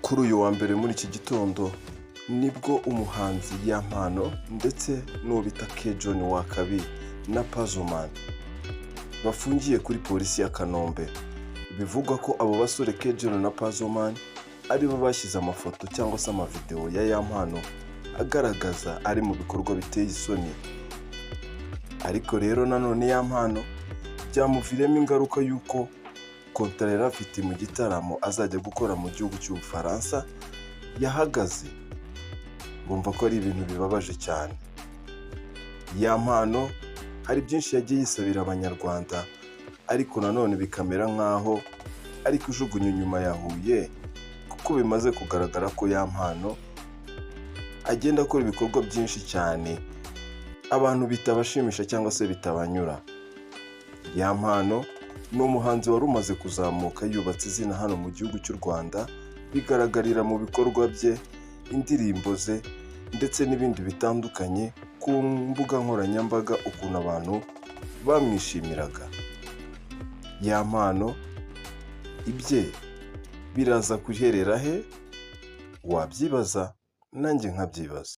Kuri uyu wa mbere muri iki gitondo nibwo umuhanzi Yampano ndetse n'uwo bita K John Wakabi na Pazzoman bafungiye kuri polisi ya Kanombe. Bivugwa ko abo basore K John na Pazzoman aribo bashyize amafoto cyangwa se amavidewo ya Yampano agaragaza ari mu bikorwa biteye isoni. Ariko rero nanone Yampano byamuviriyemo ingaruka y'uko kontara yari afite mu gitaramo azajya gukora mu gihugu cy'Ubufaransa yahagaze. Bumva ko ari ibintu bibabaje cyane. Yampano hari byinshi yagiye yisabira Abanyarwanda, ariko nanone bikamera nk'aho ari kujugunya inyuma ya Huye, kuko bimaze kugaragara ko Yampano agenda akora ibikorwa byinshi cyane abantu bitabashimisha cyangwa se bitabanyura. Yampano ni umuhanzi wari umaze kuzamuka, yubatse izina hano mu gihugu cy'u Rwanda, bigaragarira mu bikorwa bye, indirimbo ze ndetse n'ibindi bitandukanye ku mbuga nkoranyambaga, ukuntu abantu bamwishimiraga. Yampano ibye biraza guherera he? Wabyibaza, nanjye nkabyibaza.